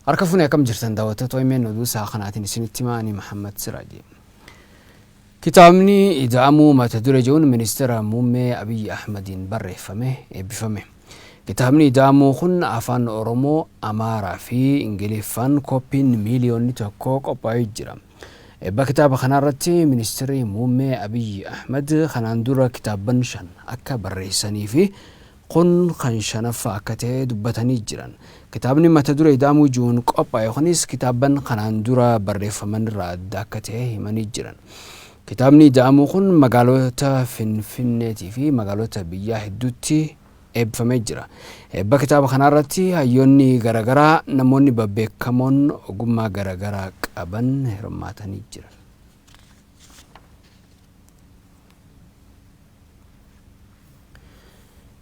Harka fuune akkam jirtan daawwattoota OMN oduu sa'a kanaatiin isinitti himaa ani Mahammad Siraaji. Kitaabni Ida'amuu mata duree jedhuun ministeera muummee Abiyyi Ahmadiin barreeffame eebbifame. Kitaabni Ida'amuu kun afaan Oromoo, Amaaraa fi Ingiliffaan kooppiin miiliyoonni tokko qophaa'ee jira. Eebba kitaaba kanaa irratti ministirri muummee Abiyyi Ahmad kanaan dura kitaabban 5 akka barreessanii fi kun kan shanaffaa akka ta'e dubbatanii jiran. Kitaabni mata duree Ida'amuu ji'uun qophaa'e kunis kitaabban kanaan dura barreeffaman irraa adda akka ta'e himanii jiran. Kitaabni Ida'amuu kun magaalota Finfinneetii fi magaalota biyyaa hedduutti eebbifamee jira. Eebba kitaaba kanaa irratti hayyoonni garagaraa, namoonni babbeekamoon ogummaa garagaraa qaban hirmaatanii jiran.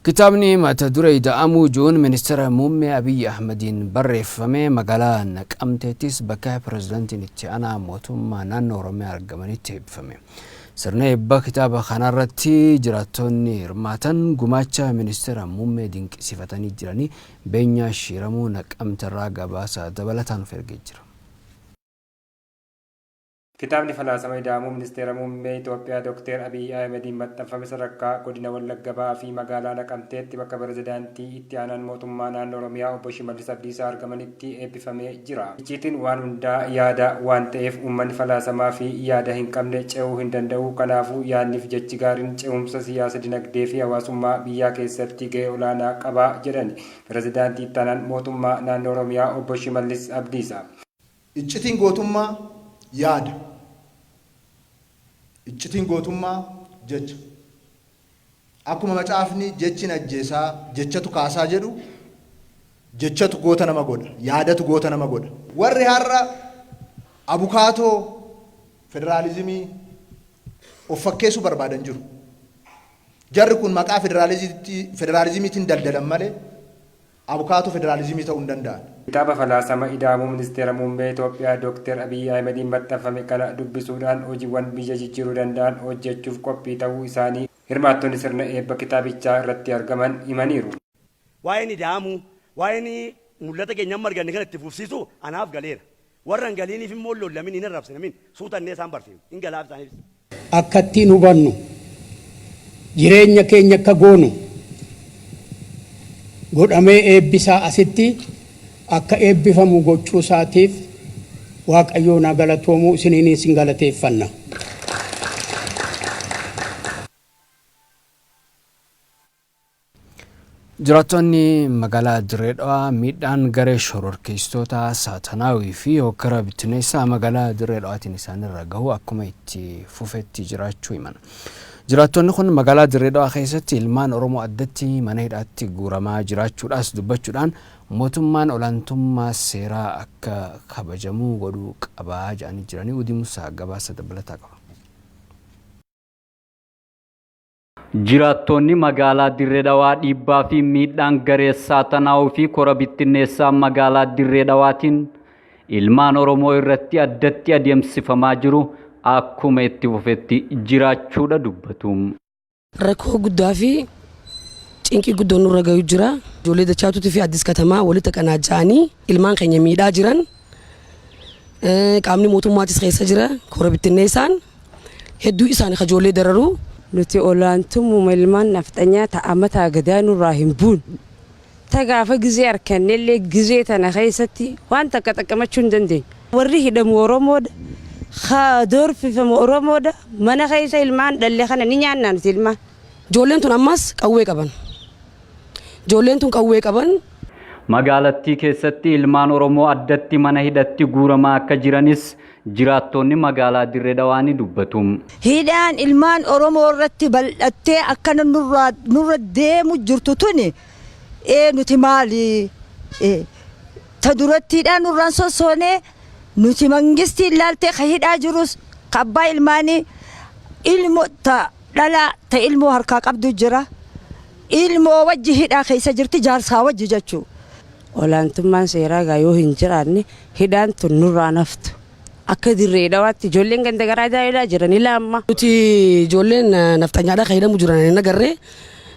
Kitaabni mata duree Ida'amuu ju'uun Ministeera Muummee Abiyyi Ahmadiin barreeffame magaalaa Naqamteettis bakka Pirezidaantiin Itti Aanaa Mootummaa Naannoo Oromiyaa argamanitti eebbifame. Sirna eebba kitaaba kanaarratti jiraattonni hirmaatan gumaacha Ministeera Muummee dinqisiifatanii jiranii Beenyaa Shiiramuu Naqamterraa gabaasa dabalataa nuuf ergee jira. Kitaabni Falaasama Ida'amuu Ministeera Muummee Itoophiyaa Dokteer Abiyyi Ahimadiin maxxanfame sadarkaa Godina Wallagga Bahaa fi Magaalaa Naqamteetti bakka Pirezidaantii Itti Aanaan Mootummaa Naannoo Oromiyaa Obbo Shimallis Abdiisaa argamanitti eebbifamee jira. Icciitiin waan hundaa yaada waan ta'eef uummanni falaasamaa fi yaada hin qabne ce'uu hin danda'u. Kanaafuu yaadniif jechi gaariin ce'umsa siyaasa dinagdee fi hawaasummaa biyyaa keessatti gahee olaanaa qaba jedhani Pirezidaantii Itti Aanaan Mootummaa Naannoo Oromiyaa Obbo Shimallis Abdiisaa. Iccitiin gootummaa yaada. Iccitiin gootummaa jecha. Akkuma macaafni jechi hin ajjeesaa jechatu kaasaa jedhu jechatu goota nama godha. Yaadatu goota nama godha. Warri har'a abukaatoo federaalizimii of fakkeessuu barbaadan jiru. Jarri kun maqaa federaalizimiitiin daldalan malee abukaatoo federaalizimii ta'uu hin danda'an. Kitaaba Falaasama Ida'amuu Ministeera Muummee Itoophiyaa Dooktar Abiyyi Ahimadiin maxxanfame kana dubbisuudhaan hojiiwwan biyya jijjiiruu danda'an hojjechuuf qophii ta'uu isaanii hirmaattonni sirna eebba kitaabichaa irratti argaman himaniiru. Waa'een ida'amuu, waa'een mul'ata keenya amma arganne kana itti fufsiisuu anaaf galeera. Warra hin galiiniif immoo hin lollamin, hin arrabsinamin, suutannee isaan barsiifna. Hin galaaf isaaniifis. Akka ittiin hubannu, jireenya keenya akka goonu godhamee eebbisaa asitti akka eebbifamu gochuu isaatiif Waaqayyoon haa galatoomu, isiniinis in galateeffanna. Jiraattonni magaalaa Dirree Dhawaa miidhaan garee shororkeessitoota Saatanaawii fi hokkara bittineessaa magaalaa Dirree Dhawaatiin isaanirra gahu akkuma itti fufetti jiraachuu himan. Jiraattonni kun magaalaa Dirree Dhawaa keessatti ilmaan Oromoo addatti mana hidhaatti guuramaa jiraachuudhaas dubbachuudhaan mootummaan olaantummaa seeraa akka kabajamuu godhuu qabaa jedhanii jiranii Udii Musaa gabaasa dabalataa qaba. Jiraattoonni magaalaa Dirree Dhawaa dhiibbaa fi miidhaan garee Saatanaawuu fi kora bittinneessaa magaalaa Dirree Dhawaatiin ilmaan Oromoo irratti addatti adeemsifamaa jiru akkuma itti fufetti jiraachuudha dubbatu. Rakkoo guddaa fi cinqii guddoon nurra gayu jira. Ijoollee Dachaatuutii fi Addis Katamaa walitti qanaaja'anii ilmaan keenya miidhaa jiran. Qaamni mootummaatis keessa jira. Kora bittinneessaan hedduu isaani ka ijoollee dararu. Nuti olaantummuma ilmaan nafxanyaa ta amataa gadaa nurraa hin buune. Ta gaafa gizee arkannellee gizee tana keessatti waan takka xaqqamachuu hin dandeenyu. Warri hidhamu Oromoodha. Ka doorfifamu Oromoodha. Mana keessa ilmaan dhalle kana ni nyaannaa nuti ilmaan. Ijoolleen tun ammas qawwee qaban. Ijoolleen tun qawwee qaban. Magaalattii keessatti ilmaan Oromoo addatti mana hidhatti guuramaa akka jiranis jiraattoonni magaalaa Dirree Dhawaa ni dubbatu. Hidhaan ilmaan Oromoo irratti bal'attee akkana nurraa nurra deemu jirtu tuni ee nuti maali ee ta durattiidhaa nurraan sossoonee nuti mangistiin laaltee ka hidhaa jirus ka abbaa ilmaanii ilmo ta dhalaa ta ilmoo harkaa qabdu jira. Ilmoo wajji hidhaa keessa jirti jaarsaa wajji jechuu. Olaantummaan seeraa egaa yoo hin jiraanne hidhaan tun nurraa hin haftu. Akka Dirree Dhawaatti ijoolleen ganda garaa hidhaa jiran ilaa ammaa. Nuti ijoolleen nafxanyaadhaa kan hidhamu jiran hin agarre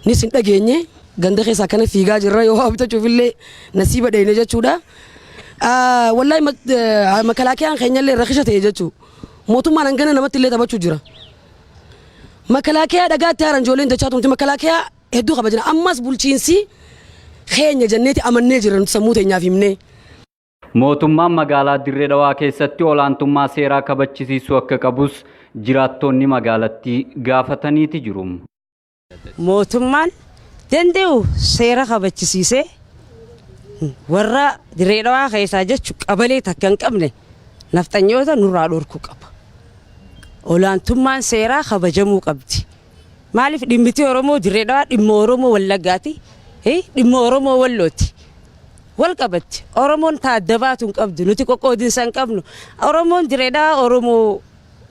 nis hin dhageenye ganda keessa akkana fiigaa jirra yoo waa bitachuuf illee nasiiba dheeyne jechuudha. Wallahi makalaakiyaan keenyallee rakisha ta'e jechuudha. Mootummaan hangana namatti illee taphachuu jira. Makalaakiyaa dhagaatti haaran ijoolleen dachaa tumti, makalaakiyaa hedduu kabajna. Ammas bulchiinsi keenya jenneeti amannee jirra nuti sammuu teenyaaf himnee. Mootummaan magaalaa Dirree Dhawaa keessatti olaantummaa seeraa kabachisiisuu akka qabus jiraattonni magaalattii gaafataniiti jiru. Mootummaan danda'u seera kabachisiisee warra Dirree Dhawaa keessaa jechu qabalee takka hin qabne nafxanyoota nurraa dhorkuu qaba. Olaantummaan seeraa kabajamuu qabdi. Maaliif dhimmiti Oromoo Dirree Dhawaa dhimma Oromoo Wallaggaati, dhimma Oromoo Wallooti. Wal qabatti. Oromoon ta adda baatu hin qabdu. Nuti qoqqoodinsa hin qabnu. Oromoon Dirree Dhawaa Oromoo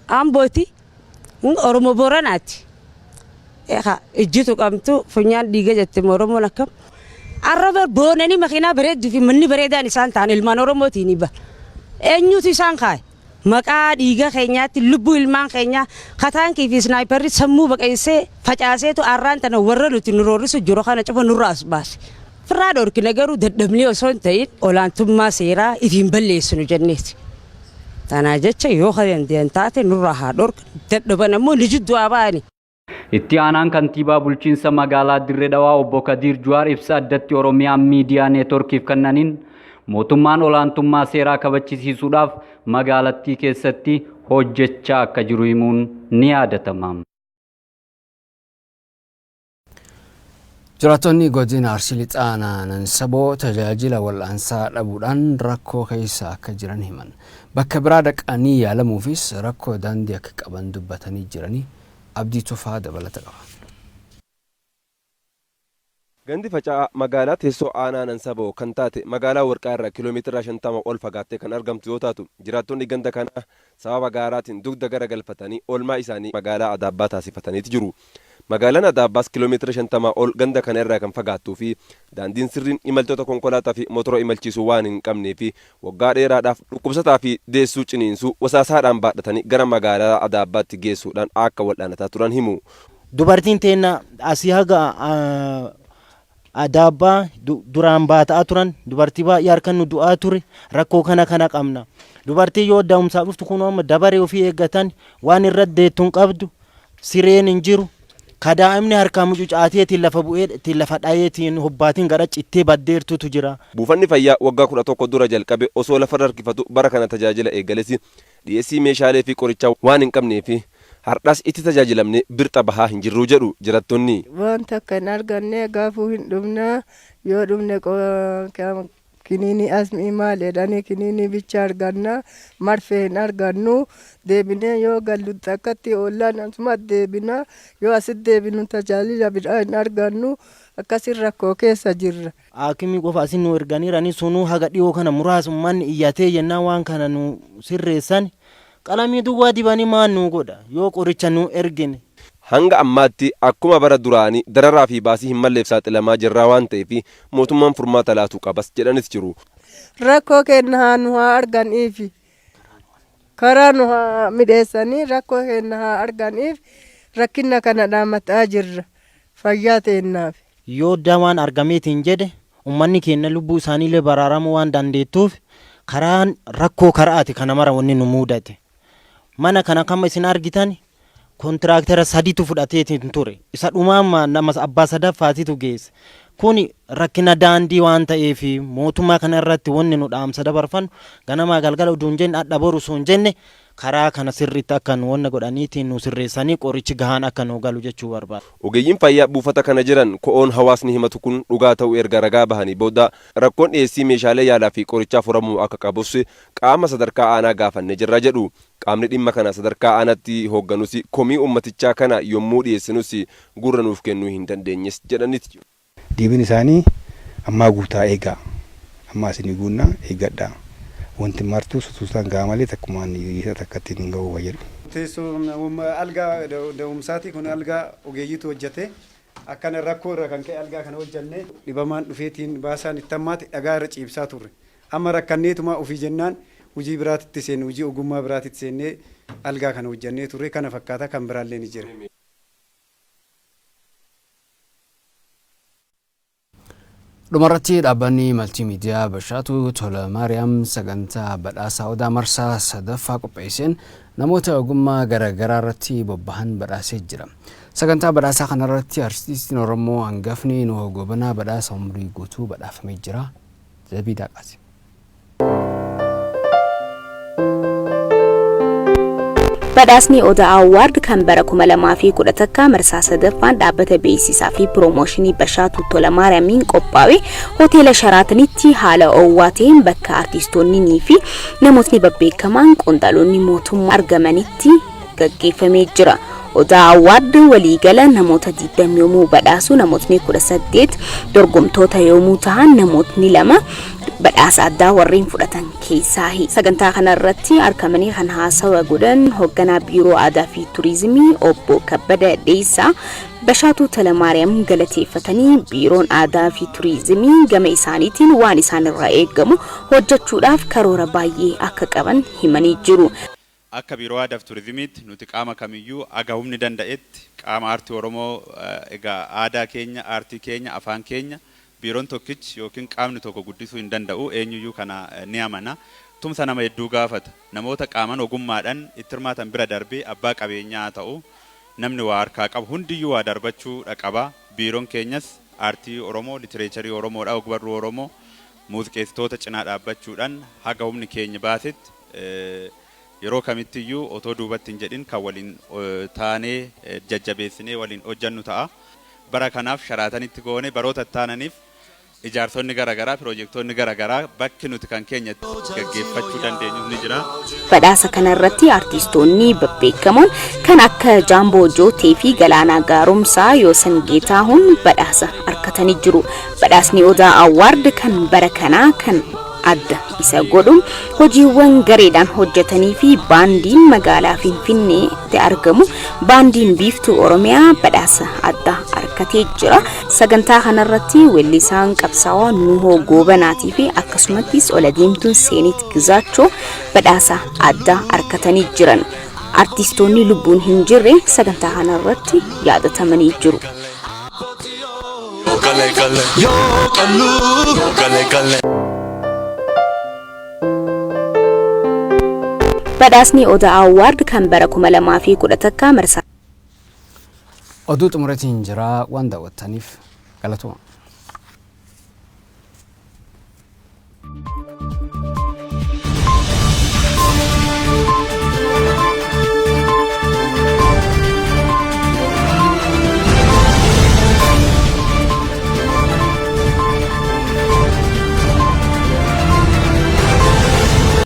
Ambooti. Oromoo Booranaati. Ijjitu qabtu funyaan dhiiga jette Oromoon akkam. Arraba boonanii makiinaa bareedduu fi manni bareedaan isaan ta'an ilmaan Oromootiin ba. Eenyutu isaan kaa'e? Maqaa dhiiga keenyaatti lubbuu ilmaan keenyaa kataankii fi sniperri sammuu baqeessee facaaseetu arraan tana warra nuti nu roorrisu jiru kana cufa nurraa as baase. Firraa dhorkina garuu dadhabnee osoo hin ta'in olaantummaa seeraa ifiin balleessinu jenneeti. Tanaa jecha yoo kan taate nurraa haa dhorkan, dadhaban ammoo ni jidduu haa ba'ani. Itti aanaan kantiibaa bulchiinsa magaalaa Dirree Dhawaa obbo Kadiir Juwaar ibsa addatti Oromiyaa Miidiyaa Neetworkiif kennaniin mootummaan olaantummaa seeraa kabachisiisuudhaaf magaalattii keessatti hojjechaa akka jiru himuun ni yaadatama. Jiraattonni godina Arsii Lixaa Nansaboo tajaajila wal'aansaa dhabuudhaan rakkoo keessa akka jiran himan. Bakka biraa dhaqanii yaalamuufis rakkoo daandii akka qaban dubbatanii jiranii, Abdii Tufaa dabalata qaba. Gandi faca'aa magaalaa teessoo aanaa Nansaboo kan taate magaalaa Warqaa irraa kiiloomeetira 50 ol fagaattee kan argamtu yoo taatu, jiraattonni ganda kanaa sababa gaaraatiin dugda gara galfatanii oolmaa isaanii magaalaa Adaabbaa taasifataniiti jiru. Magaalaan Adaabbaas kiiloomeetira 50 ol ganda kana irraa kan fagaattuu fi daandiin sirriin imaltoota konkolaataa fi motora imalchiisu waan hin qabnee fi waggaa dheeraadhaaf dhukkubsataa fi deessuu ciniinsuu wasaasaadhaan baadhatanii gara magaalaa Adaabbaatti geessuudhaan akka wal'aanataa turan himu. Dubartiin teenna asii haga Adaabbaa duraan baataa turan, dubartii baay'ee harkan nu du'aa ture, rakkoo kana kana qabna. Dubartiin yoo da'umsaaf dhuftu kun amma dabaree ofii eeggatan, waan irratti deettu hin qabdu, sireen hin jiru. Ka daa'imni harkaa mucucaateetiin lafa bu'ee ittiin lafa dhayeetiin hobbaatiin gara cittee baddeertutu jira. Buufanni fayyaa waggaa 11 dura jalqabe osoo lafarra harkifatu bara kana tajaajila eegales dhiyeessii meeshaalee fi qorichaa waan hin qabnee fi har'as itti tajaajilamnee birxa bahaa hin jirru jedhu jirattonni. Waan takka hin arganne, gaafuu hin dhumna, yoo dhumne kiniinii asmii maal jedhanii kiniinii bicha arganna, marfee hin argannu. Deebinee yoo gallu akkatti oollaan asuma deebina, yoo asitti deebinu tajaajila biraa hin argannu, akkasin rakkoo keessa jirra. Haakimii qofa asin nu erganiirani, sunuu haga dhiyoo kana muraasa ummanni iyyatee jennaan waan kana nu sirreessan. Qalamii duwwaa dibanii maal nu godha yoo qoricha nu ergine. Hanga ammaatti akkuma bara duraanii dararaa fi baasii hin malleef saaxilamaa jirraa waan ta'eef mootummaan furmaata laatuu qabas jedhanis jiru. Rakkoo keenya haa nu haa arganiif, karaa nu haa midheessanii, rakkoo keenya haa arganiif, rakkina kana dhaamataa jirra fayyaa teennaaf. Yoo dawaan argameetiin jedhe ummanni keenya lubbuu isaaniillee baraaramuu waan dandeettuuf, karaan rakkoo karaati kana mara wanni nu mudate. Mana kana kama isin argitan kontiraaktara saditu fudhateetiin ture. Isa dhumaa nama abbaa sadaffaatitu geesse. Kuni rakkina daandii waan ta'eef mootummaa kana irratti wanni nu dhaamsa dabarfannu, ganamaa galgala utuu hin jenne, adha boru osoo hin jenne, karaa kana sirriitti akka nu wanna godhaniitiin nu sirreessanii qorichi gahaan akka nu galu jechuu barbaada. Ogeeyyiin fayyaa buufata kana jiran ko'oon hawaasni himatu kun dhugaa ta'uu erga ragaa bahanii booda rakkoon dhiyeessii meeshaalee yaalaa fi qorichaa furamuu akka qabus qaama sadarkaa aanaa gaafannee jirra jedhu. Qaamni dhimma kana sadarkaa aanaatti hoogganus komii uummatichaa kana yommuu dhiyeessinus gurra nuuf kennuu hin dandeenyes jedhaniiti jiru. Deebiin isaanii ammaa guutaa eegaa. Ammaa isinii guunnaa eeggadhaa. Wanti martuu sutuutaan ga'a malee takkumaan isa takkatti hin ga'u jedhu. Teessoo algaa da'umsaati kun algaa ogeeyyiitu hojjete. Akkana rakkoo irra kan ka'e algaa kana hojjenne, dhibamaan dhufeetiin baasaan itti hammaate dhagaa irra ciibsaa turre. Amma rakkanneetuma ofii jennaan hojii biraatitti seenne, hojii ogummaa biraatitti seennee algaa kana hojjennee turre. Kana fakkaata, kan biraallee ni jira. Dhumarratti, dhaabbanni maltiimiidiyaa Bashaatuu Tola Maariyaam sagantaa badhaasa Odaa marsaa sadaffaa qopheesseen namoota ogummaa garaagaraa irratti bobbahan badhaasee jira. Sagantaa badhaasaa kanarratti artistiin Oromoo hangafni Nuhoo Gobanaa badhaasa umurii guutuu badhaafamee jira. Zabii Daaqaati. Badhaasni Odaa Award kan bara 2011 marsaa sadaffaan dhaabbata beeksisaa fi piroomooshinii Bashaatuu Tola Maariyaamiin qophaa'e hoteela Sharaatanitti haala oowwaa ta'een bakka artiistoonnii fi namootni babbeekamaan, qondaalonni mootummaa argamanitti gaggeeffamee jira. Odaa Award waliigala namoota 20 yommuu badhaasu, namootni 18 dorgomtoota yommuu ta'an, namootni 2 badhaasa addaa warreen fudhatan keessaa. Sagantaa kanarratti argamanii kan haasawa godhan hoogganaa Biiroo Aadaa fi Turizimii Obbo Kabbada Dheessaa Bashaatuu Tolamaariyaam galateeffatanii, Biiroon Aadaa fi Turizimii gama isaaniitiin waan isaan irraa eegamu hojjechuudhaaf karoora baay'ee akka qaban himanii jiru. Akka Biiroo Aadaa fi Turizimiitti nuti qaama kamiyyuu aga humni danda'etti qaama aartii Oromoo, egaa aadaa keenya, aartii keenya, afaan keenya biiroon tokkichi yookiin qaamni tokko guddisuu hin danda'u, eenyuyyuu kana ni amana. Tumsa nama hedduu gaafata. Namoota qaaman ogummaadhaan itti hirmaatan bira darbee abbaa qabeenyaa haa ta'u, namni waa harkaa qabu hundiyyuu waa darbachuu qaba. Biiroon keenyas aartii Oromoo, litireecharii Oromoodha, ogbarruu Oromoo, muuziqeessitoota cinaa dhaabbachuudhaan haga humni keenya baasetti yeroo kamittiyyuu otoo duubatti hin jedhin kan waliin taanee jajjabeessinee waliin hojjannu ta'a. Bara kanaaf Sharaatanitti goone, baroota itti ijaarsonni garaagaraa, piroojektonni garaagaraa bakki nuti kan keenya gaggeeffachuu dandeenyu ni jira. Badhaasa kanarratti artiistoonni babbeekamoon kan akka Jaamboo Jootee fi Galaanaa Gaaromsaa, Yoosan Geetaahuun badhaasa argatanii jiru. Badhaasni Odaa Award kan bara kanaa kan adda isa godhu hojiiwwan gareedhaan hojjetanii fi baandiin magaalaa Finfinneetti argamu, baandiin Biiftuu Oromiyaa, badhaasa addaa argatee jira. Sagantaa kanarratti weellisaan qabsaawaa Nuhoo Goobanaatii fi akkasumattis oladeemtuun Seenit Gizaachoo badhaasa addaa argatanii jiran. Artistoonni lubbuun hin jirre sagantaa kanarratti yaadatamanii jiru. Yoo qalluu galee galee. Badhaasni Odaa Award kan bara 2011 marsaa Oduu xumuratiin jira, waan daawwattaniif galatooma.